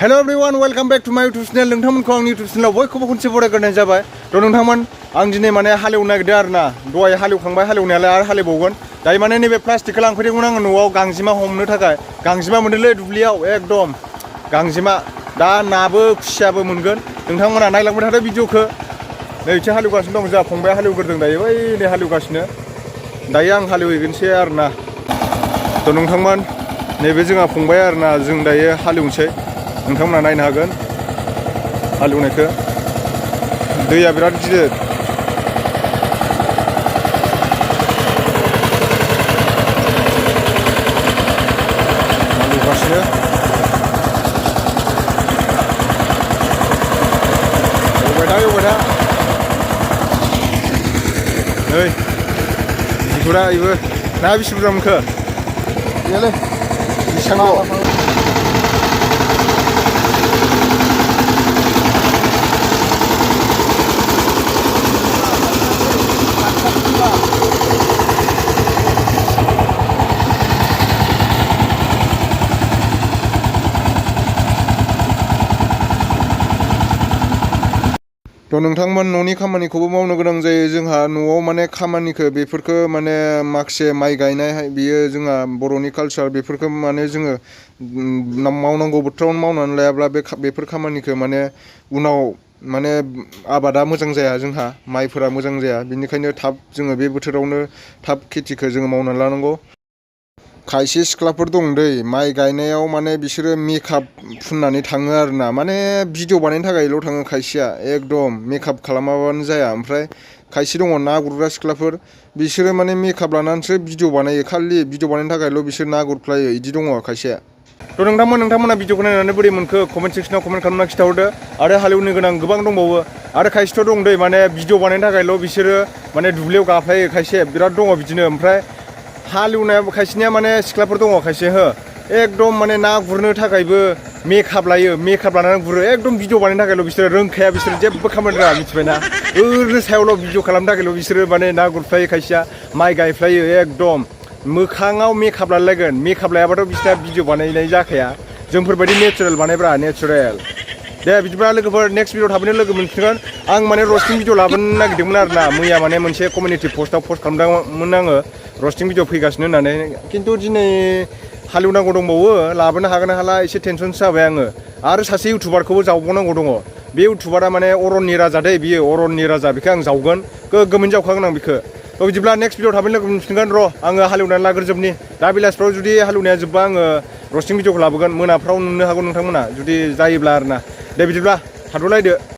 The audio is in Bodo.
Hello everyone, welcome back to my YouTube channel. नोंथांमोनखौ आंनि YouTube channel आव बयखौबो खनसे बरायग्रोनाय जाबाय। थ' नोंथांमोन आं दिनै माने हालेवनो नागिरदों आरोना। दहाय हालेवखांबाय हालेवनायालाय आरो हालेवबावगोन। दायो माने नैबे प्लास्टिकखौ लांफैदोंमोन आङो न'आव गांजेमा हमनो थाखाय। गांजेमा मोनदोंलै दुब्लियाव एकदम गांजेमा। दा नाबो खुसियाबो मोनगोन। नोंथांमोना नायलांबाय थादो भिडिअखौ। नैथिं हालेवगासिनो दं जोंहा फंबाया हालेवग्रोदों दायो बै नै हालेवगासिनो। दायो आं हालेवहैगोनसै आरोना। थ' नोंथांमोन नैबे जोंहा फंबाय आरोना जों दायो हालेवनोसै। नोंथांमोना नायनो हागोन हालेवनायखौ दैया बिराद गिदिर हालेवगासिनो एवबाय था नै बिगुरा इबो ना बेसे बुरजा मोनखो गैयालै बेसेबांल' थ' नोंथांमोन न'नि खामानिखौबो मावनो गोनां जायो जोंहा न'आव माने खामानिखौ बेफोरखौ माने माखासे माइ गायनाय बियो जोंहा बर'नि कालचार बेफोरखौ माने जोङो मावनांगौ बोथोरावनो मावनानै लायाब्ला बेफोर खामानिखौ माने उनाव माने आबादा मोजां जाया जोंहा माइफोरा मोजां जाया बिनिखायनो थाब जोङो बे बोथोरावनो थाब खेथिखौ जोङो मावनानै लानांगौ खायसे सिख्लाफोर दं दै माइ गायनायाव माने बिसोरो मेकआप फुननानै थाङो आरोना माने भिडिअ बानायनो थाखायल' थाङो खायसेया एकदम मेकआप खालामाबानो जाया ओमफ्राय खायसे दङ ना गुरग्रा सिख्लाफोर बिसोरो माने मेकआप लानानैसो भिडिअ बानायो खालि भिडिअ बानायनो थाखायल' बिसोर ना गुरफ्लायो बिदि दङ खायसेया थ' नोंथांमोना भिडिअखौ नायनानै बोरै मोनखो कमेन्ट सेक्सनाव कमेन्ट खालामना खिथाहरदो आरो हालेवनो गोनां गोबां दंबावो आरो खायसेथ' दं दै माने भिडिअ बानायनो थाखायल' बिसोरो माने दुब्लियाव गाफ्लायो खायसे बिराद दङ बिदिनो ओमफ्राय हालेवनाय खायसेनिया माने सिख्लाफोर दङ खायसे एकदम माने ना गुरनो थाखायबो मेकआप लायो मेकआप लानानै गुरो एकदम भिडिअ बानायनो थाखायल' बिसोरो रोंखाया बिसोरो जेबो खामानि रोङा मिथिबायना ओरैनो सायावल' भिडिअ खालामनो थाखायल' बिसोरो माने ना गुरफ्लायो खायसेया माइ गायफ्लायो एकदम मोखाङाव मेकआप लालायगोन मेकआप लायाबाथ' बिसोरना भिडिअ बानायनाय जाखाया जोंफोरबायदि नेचारेल बानायब्रा नेचारेल दे बिदिब्ला लोगोफोर नेक्स्ट भिडिअ थाबैनो लोगो मोनफिनगोन आं माने रस्टिं भिडिअ लाबोनो नागिरदोंमोन आरोना मैया माने मोनसे कमिउनिटि पस्टआव पस्ट खालामदोंमोन आङो रस्टिं भिडिअ फैगासिनो होननानै खिन्थु दिनै हालेवनांगौ दंबावो लाबोनो हागोन ना हाला एसे टेनसनसो जाबाय आङो आरो सासे इउटुबारखौबो जावबावनांगौ दङ बे इउटुबारा माने अरननि राजा दै बियो अरननि राजा बेखौ आं जावगोन गोग्गोमैनो जावखागोन आं बेखौ थ' बिदिब्ला नेक्स्ट भिडिअ थाबैनो लोगो मोनफिनगोन र' आङो हालेवनानै लाग्रोजोबनि दा बेलासिफ्राव जुदि हालेवनाया जोब्बा आङो रस्टिं भिडिअखौ लाबोगोन मोनाफ्राव नुनो हागौ नोंथांमोना जुदि जायोब्ला आरोना दे बिदिब्ला थाथ'लायदो